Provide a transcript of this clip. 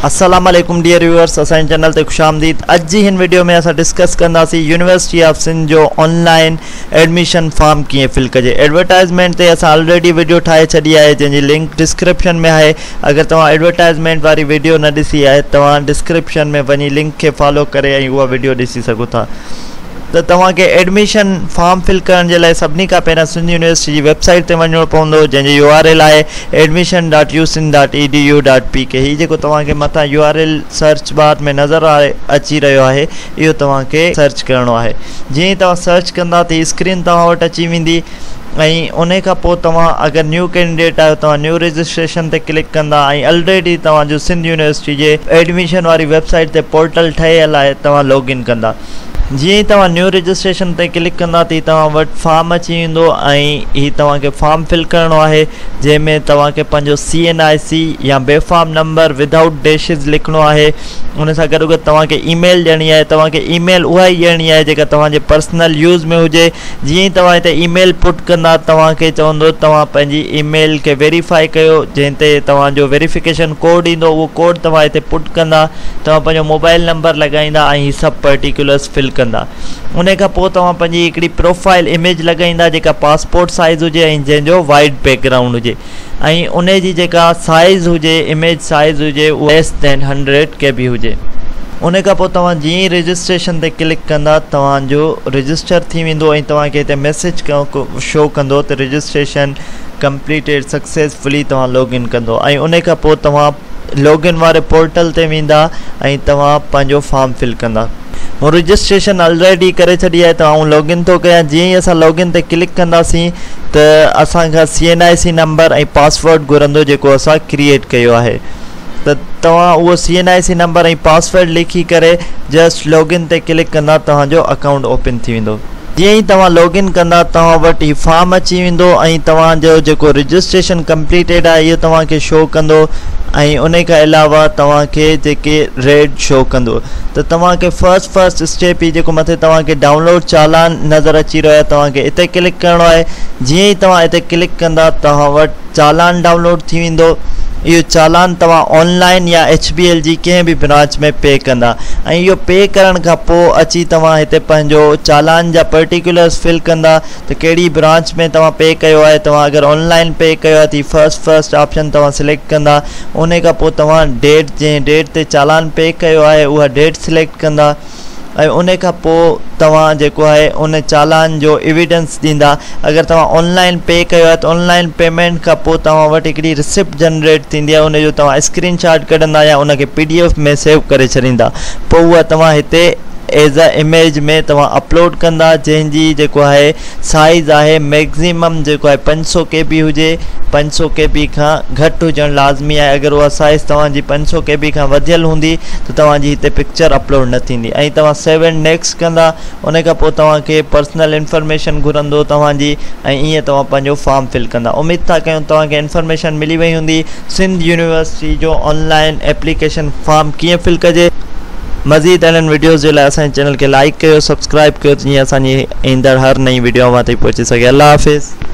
السلام عليڪم dear viewers, اسان جي چينل تي خوش آمديد. اڄ جي هن وڊيو ۾ اسان ڊسڪس ڪنداسين يونيورسٽي آف سنڌ جو آن لائن ايڊميشن فارم ڪيئن فل ڪجي. ايڊورٽائزمينٽ تي اسان آلريڊي وڊيو ٺاهي ڇڏي آهي، جنهن جي لنڪ ڊسڪرپشن ۾ آهي. اگر توهان ايڊورٽائزمينٽ واري وڊيو نه ڏسي آهي، توهان ڊسڪرپشن ۾ وڃي لنڪ کي فالو ڪري ۽ اها وڊيو ڏسي سگهو ٿا. ته توهان کي ايڊميشن فارم فل ڪرڻ جي لاء سڀني کان پهريان سنڌ يونيورسٽي جي ويب سائيٽ تي وڃڻو پوندو، جنهن جو يو آر ايل آهي admission dot U Sindh dot E D U dot P K. هي جيڪو توهان کي مٿان U R L search bar ۾ نظر اچي رهيو آهي، اهو توهان کي سرچ ڪرڻو آهي. جيئن ئي توهان سرچ ڪندا ته هي اسڪرين توهان وٽ اچي ويندي ۽ انهي کان پوء توهان اگر نيو ڪينڊيڊيٽ آهيو، توهان نيو رجسٽريشن تي ڪلڪ ڪندا ۽ الريڊي توهان جو سنڌ يونيورسٽي جي ايڊميشن واري ويب سائيٽ تي پورٽل ٺهيل آهي، توهان لاگ ان ڪندا. جيئن ئي توهان نيو رجسٽريشن تي ڪلڪ ڪندا ته هي توهان وٽ فارم اچي ويندو ۽ هي توهان کي فارم فل ڪرڻو آهي، جنهن ۾ توهان کي پنهنجو سي اين آء سي يا بي فارم نمبر ودائوٽ ڊيشز لکڻو آهي. ان سان گڏو گڏ توهان کي اي ميل ڏيڻي آهي. توهان کي اي ميل اها ئي ڏيڻي آهي جيڪا توهان جي پرسنل يوز ۾ هجي. جيئن ئي توهان هتي اي ميل پٽ ڪندا، توهان کي چوندو توهان پنهنجي اي ميل کي ويريفائي ڪيو، جنهن تي توهان جو ويريفڪيشن ڪوڊ ايندو، اهو ڪوڊ توهان هتي پٽ ڪندا. توهان پنهنجو موبائل نمبر لڳائيندا ۽ هي سڀ پرٽيڪولرس فل ڪندا. انهي کان پوء توهان پنهنجي هڪڙي پروفائل اميج لڳائيندا، جيڪا پاسپورٽ سائيز هجي ۽ جنهن جو وائيٽ بيڪ گرائونڊ هجي ۽ انهي جي جيڪا سائيز هجي، اميج سائيز هجي، اها ليس دين 100 ڪي بي هجي. انهي کان پوء توهان جيئن ئي رجسٽريشن تي ڪلڪ ڪندا، توهان جو رجسٽر ٿي ويندو ۽ توهان کي هتي ميسيج شو ڪندو ته رجسٽريشن ڪمپليٽيڊ سڪسيسفلي. توهان لاگ ان ڪندو ۽ انهي کان پوء توهان لاگ ان واري پورٽل تي ويندا ۽ توهان پنهنجو فارم فل ڪندا. مون رجسٽريشن الريڊي ڪري ڇڏي آهي ته آئون لاگ ان ٿو ڪيان. جيئن ئي اسان لاگ ان تي ڪلڪ ڪنداسين ته اسان کان C N I C number ۽ password گهرندو، جيڪو اسان ڪريئيٽ ڪيو آهي. ته توهان اهو C N I C number ۽ password لکي ڪري جسٽ لاگ ان تي ڪلڪ ڪندا، توهان جو اڪائونٽ اوپن ٿي ويندو. جيئن ئي توهان لاگ ان ڪندا، توهان وٽ هي فارم اچي ويندو ۽ توهان جو جيڪو رجسٽريشن ڪمپليٽيڊ آهي، اهو توهان کي شو ڪندو ۽ انهي کان علاوه توهان کي جيڪي ريڊ شو ڪندو. ته توهان کي فرسٽ فرسٽ اسٽيپ، هي جيڪو مٿي توهان کي ڊائونلوڊ چالان نظر اچي رهيو آهي، توهان کي اتي ڪلڪ ڪرڻو آهي. جيئن ئي توهان اتي ڪلڪ ڪندا، توهان وٽ چالان ڊائونلوڊ ٿي ويندو. اهو چالان توهان آن لائن يا ايڇ بي ايل جي ڪنهن به برانچ ۾ پي ڪندا ۽ اهو پي ڪرڻ کان پوء اچي توهان هتي پنهنجو چالان جا پرٽيڪولرس فل ڪندا ته ڪهڙي برانچ ۾ توهان پي ڪيو آهي. توهان اگر آن لائن پي ڪيو آهي ته هي فرسٽ فرسٽ آپشن توهان سليڪٽ ڪندا. انهي کان پوء توهان ڊيٽ، جنهن ڊيٽ تي چالان پي ڪيو آهي، اها ڊيٽ سليڪٽ ڪندا ۽ ان کان پوء توهان جيڪو آهي ان چالان جو ايويڊنس ڏيندا. اگر توهان آن لائن پي ڪيو آهي ته آن لائن پيمينٽ کان پوء توهان وٽ هڪڙي رسپٽ جنريٽ ٿيندي آهي، ان جو توهان اسڪرين شاٽ ڪڍندا يا ان کي پي ڊي ايف ۾ سيو ڪري ڇڏيندا. پوء اها توهان هتي ايز ا اميج ۾ توهان اپلوڊ ڪندا، جنهن جي جيڪو آهي سائيز آهي ميڪزيمم جيڪو آهي 500 ڪي بي هجي. 500 ڪي بي کان گهٽ هجڻ لازمي آهي. اگر اها سائيز توهان جي 500 ڪي بي کان وڌيل هوندي ته توهان جي هتي پڪچر اپلوڊ نه ٿيندي ۽ توهان سيو اينڊ نيڪسٽ ڪندا. ان کان پوء توهان کي پرسنل انفارميشن گهرندو توهان جي ۽ ائين توهان پنهنجو فارم فل ڪندا. اميد ٿا ڪيون توهان کي انفارميشن ملي وئي هوندي سنڌ يونيورسٽي جو آن لائن ايپليڪيشن فارم ڪيئن فل ڪجي. مزيد اهڙن وڊيوز جي لاء اسان جي چينل کي لائيڪ ڪيو، سبسڪرائيب ڪيو ته جيئن اسان جي ايندڙ هر نئين وڊيو اوهان تائين پهچي سگهي. الله حافظ.